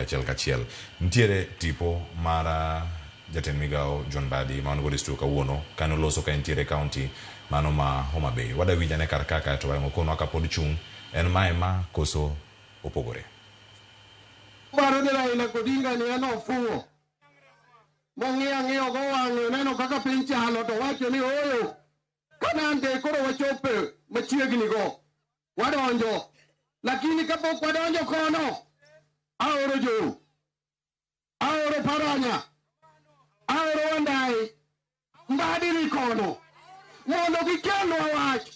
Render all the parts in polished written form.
achiel kachiel. Nitiere tipo mar jatend migao John Mbadi ma wan godo e studio kawuono kane oloso ka entiere e county mano ma Homa Bay. Wadwa winjo ane kar ka kaeto wang'o konwa kapod chung' en mae ma koso opogore. Paro ni Raila Odinga ni en ofuwo. Mong'iyo ang'iyo go wang'e oneno kaka piny chalo to wacho ni ooyo. Kanan de koro wachope machiegni go. Wadonjo. Lakini kapok wadonjo kono, aoro jou. Aoro Paranya. Aoro Wandayi. Mbadi ni kono. Mondo gikelnwa wach.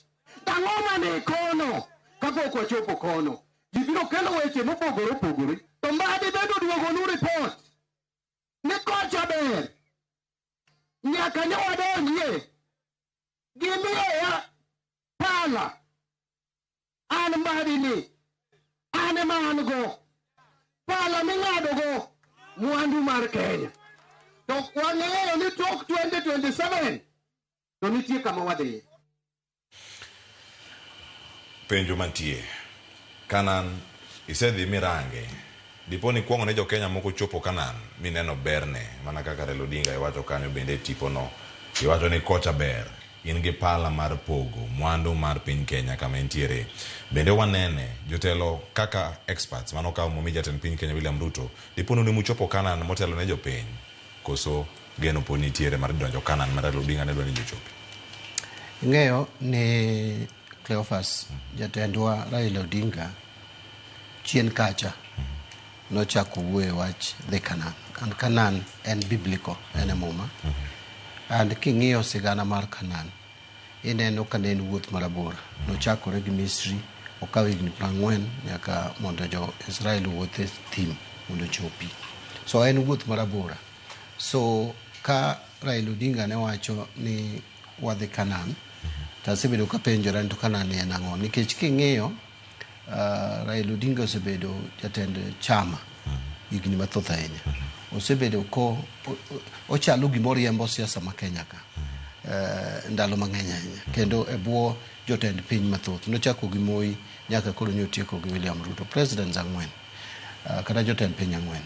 Ang'o mane kono kapok wachopo kono. Ji biro kelo weche mopogore opogore. To Mbadi bende oduogonu report ni kocha ber. Nyaka ne wadonjie. Gimiyowa pala. An Mbadi ni. An ema an go. Pala ming'ado go mwandu mar Kenya. To wang'eyo ni tok 2027 to nitie kama wadhiye. Penjo mantie. Kanan isedhi mirange. Dipo ni kuongo ne jo Kenya moko chopo Kanan mineno berne mana kaka Raila Odinga iwacho kanyo bende e tipo no. Iwacho ni kocha ber. In gi pala mar pogo mwandu mar piny Kenya kama entiere. Bende wanene jotelo kaka experts mano okaw momi jatend piny Kenya William Ruto. Dipo ni muchopo Kanan motelo ne jopiny. Koso geno pod nitiere mar donjo Kanan ma Raila Odinga ne dwa ni jochopi. Ing'eyo ni Cleophas jatendwa Raila Odinga chien kacha nochako wuoyo e wach dhi Kanan. And Kanan en biblical, en e muma. And king'iyo sigana mar Kanan, ineno ka ne en wuoth marabora. Nochakore gi Misri, okawo higni 40 nyaka mondo jo Israel owuoth e thim mondo ochopi. So en wuoth marabora. So ka Raila Odinga ne wacho ni wadhi Kanan, to asebedo kapenjora ni to Kanan ni en ang'o? Nikech king'iyo Raila Odinga osebedo jatend chama higni mathoth ahinya. Osebedo ko ochalo gima oriembo siasa ma Kenya ka ndalo mang'eny ahinya kendo e bwo jotend piny mathoth. Nochako gi Moi nyaka koro nyotieko gi William Ruto, presidents ang'wen kata jotend piny ang'wen.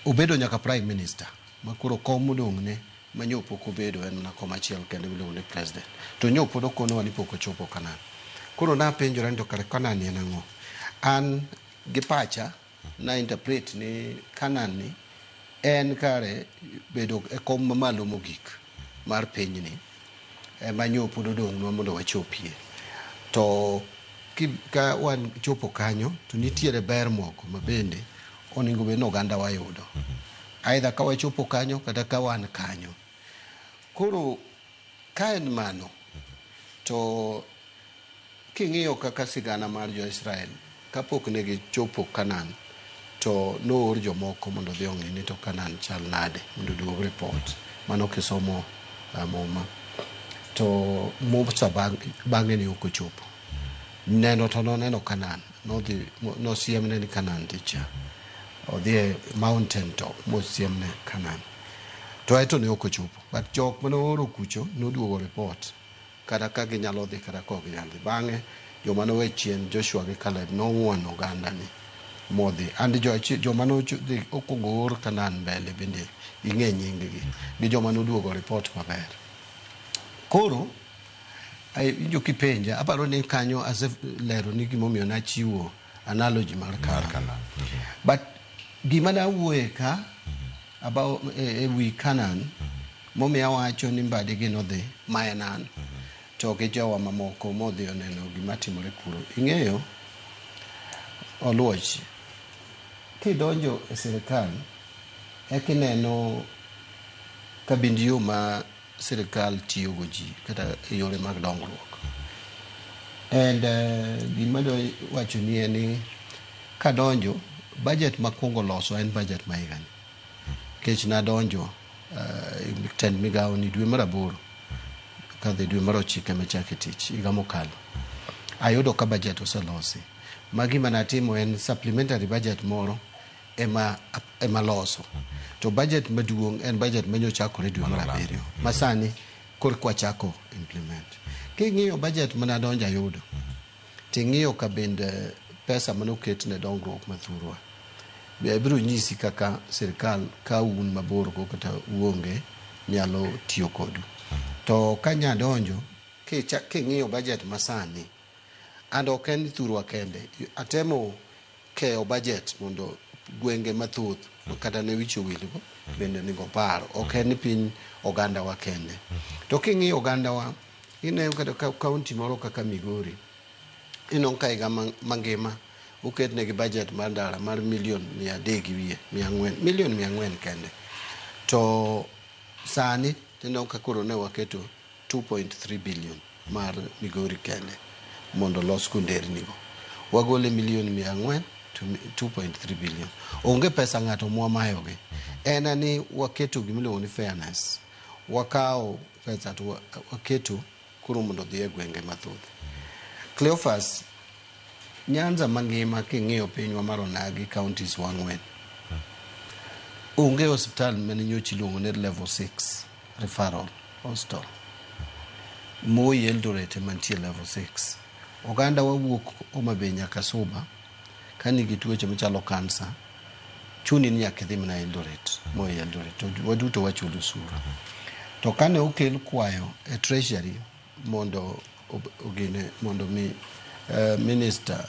Obedo nyaka prime minister ma koro kom modong'ne ma nyo pok obedo en mana kom achiel kende miluongo ni president. To nyo pod okonowa ni pok ochopo Kanan. Koro napenjora ni to kare Kanan ni en ang'o? An gi pacha na interpret ni Kanan ni en kare bedo e kom mamalo mogik mar pinyni ema nyo pod odong'nwa mondo wachopie. To ka wan chopo kanyo to nitiere ber moko ma bende onego bed ni oganda wa yudo. Either ka wachopo kanyo kata ka wan kanyo. Koro ka en mano to king'iyo kaka sigana mar jo-Israel kapok ne gichopo Kanan to noor jomoko mondo odhi ong'i ni to Kanan chal nade mondo oduog report. Mano kisomo muma. To Musa bang'e ne ok ochopo. Neno to noneno Kanan. Nodhi nosiemne ni Kanan ticha. Odhi e mountain top mosiemne Kanan. To aeto ne ok ochopo. But jok mane ooro kucho noduogo report kata ka ginyalo dhi kata ka ok ginyal dhi. Bang'e joma nowe chien Joshua gi Caleb nong'uono oganda ni modhi. And joma nodhi okuongo or Kanan mbele bende ing'e nying gi gi joma noduogo report maber. Koro iwinjo kipenja aparo ni kanyo aselero ni gimomiyo nachiwo analogy mar Kanan. But gima nawuoye ka about e wi Kanan momiyo awacho ni Mbadi gi nodhi ma en an to gi jowa mamoko modhi oneno gima timore kuro. Ing'eyo Oluoch, kidonjo e sirikal ekineno kabind yo ma sirikal tiyogo ji kata e yore mag dongruok. And gima adwa wacho ni en ni kadonjo budget makwongo loso en budget ma higani. Nikech nadonjo tend migawo ni dwe mar aboro kadhi dwe mar ochiko ema achake tich higa mokalo. Ayudo ka budget oselosi. Ma gima natimo en supplementary budget moro ema loso. To budget maduong' en budget manyochakore dwe mar abiriyo. Ma sani korka wachako implement. King'iyo budget manadonjo ayudo, ting'iyo ka bende pesa manoket ne dongruok ma thurwa. Abiro nyisi kaka sirkal ka un mabor go kata uonge nyalo tiyo kodu. To ka nya donjo king'iyo budget masani and ok en thurwa kende, atemo keyo budget mondo gwenge mathoth kata ne wich owilgo bende onego par. Ok en ni piny ogandawa kende. To king'iyo ogandawa, ineno kata kaunti moro kaka Migori, ineno ka higa mangima oketnegi budget mar ndara mar milion 300 gi wiye, 400, milion 400 kende. To sani tineno ka koro ne waketo 2.3 billion mar Migori kende mondo olos go nderni go. Wagole milion 400 to 2.3 billion. Onge pesa ng'ato mwamayogi. En ni waketo gimiluongo ni fairness. Wakawo pesa to waketo koro mondo odhi e gwenge mathoth. Cleophas, Nyanza mangima king'iyo pinywa mar onagi counties wa ang'wen. Onge osiptal mane nyocha iluongo ni level 6 referral hospital. Moi Eldoret ema nitie level 6. Oganda wa wuok Homa Bay nyaka Suba ka nigi tuoche machalo kansa, chuni ni nyaka idhi mana Eldoret, Moi Eldoret. To waduto wachulo osuru. To kane okel kwayo e treasury mondo ogine mondo mi minister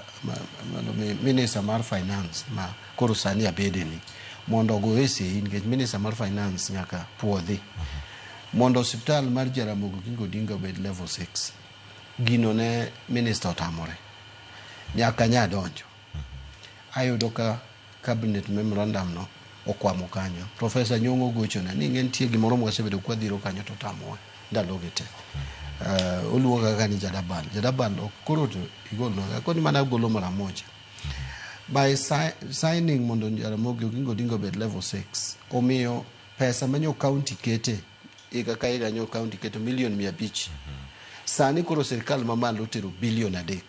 mondo mi minister mar finance ma koro sani abede ni mondo ogoye sei nikech minister mar finance nyaka puodhi mondo osiptal mar Jaramogi Oginga Odinga obed level 6. Gino ne minister otamore nyaka nya donjo ayudo ka cabinet memorandum no okwamo kanyo. Professor Nyong'o gochona ni ing'e nitie gimoro mwasebedo kwadhiro kanyo to otamowa ndalogi te. Oluonga kaka ni Jadabal. Jadabal ok koro to igolnwa. Akoni mana agolo mara moja. By signing mondo Jaramogi Oginga Odinga obed level 6, omiyo pesa manyo county kete higa ka higa nyo county keto milion 500. Sani koro sirkal mamalo otero bilion 3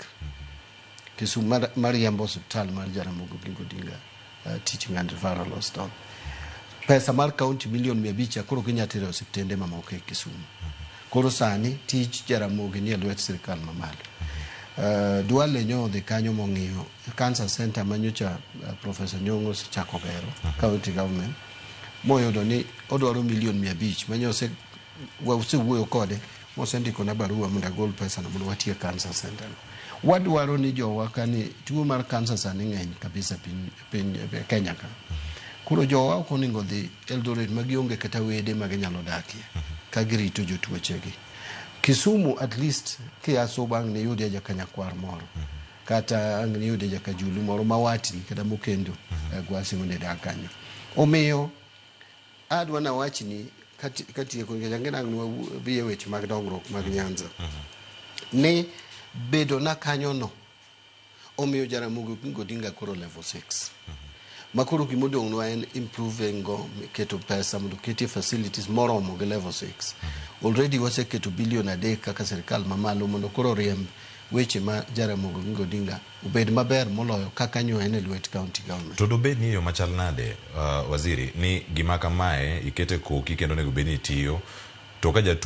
Kisumu mar riembo osiptal mar Jaramogi Oginga Odinga Teaching and Referral Hospital. Pesa mar county milion 500 koro ginya tero e osiptende mamoko e Kisumu. Koro sani tij Jaramogi nie lwet sirkal mamalo. Duale nyo odhi kanyo mong'iyo cancer center manyocha Professor Nyong'o osechako gero county government moyudo ni odwaro milion 500 manyo wasewuoyo kode mosendikona barua mondo agol pesa no mondo watiek cancer center no. Wadwaro ni jowa kani tuo mar cancer sani ng'eny kabisa piny Kenya ka. Koro jowa ok onego dhi Eldoret ma gionge kata wede ma ginyalo dakie ka girito jotuochegi. Kisumu at least kia Suba ang' niyudie jakanyakwar moro kata ang' niyudie jakajulu moro ma watni kata mokendo Gwasi mondo idag kanyo. Omiyo adwa nawachni katieko nikech ang'e ni ang' nwadhi e weche mag dongruok mag Nyanza ni bedo na kanyo no omiyo Jaramogi Oginga Odinga koro level 6 ma koro gimodong'nwa en improving go keto pesa mondo oketie facilities moromo gi level 6. Already waseketo bilion 3 kaka sirkal mamalo mondo koro riemb weche ma Jaramogi Oginga Odinga obed maber moloyo kaka nyo en e lwet county government. To dobed ni e yo machal nade, waziri, ni gima kamae ikete koki kendo onego bed ni itiyo, to ka jatuo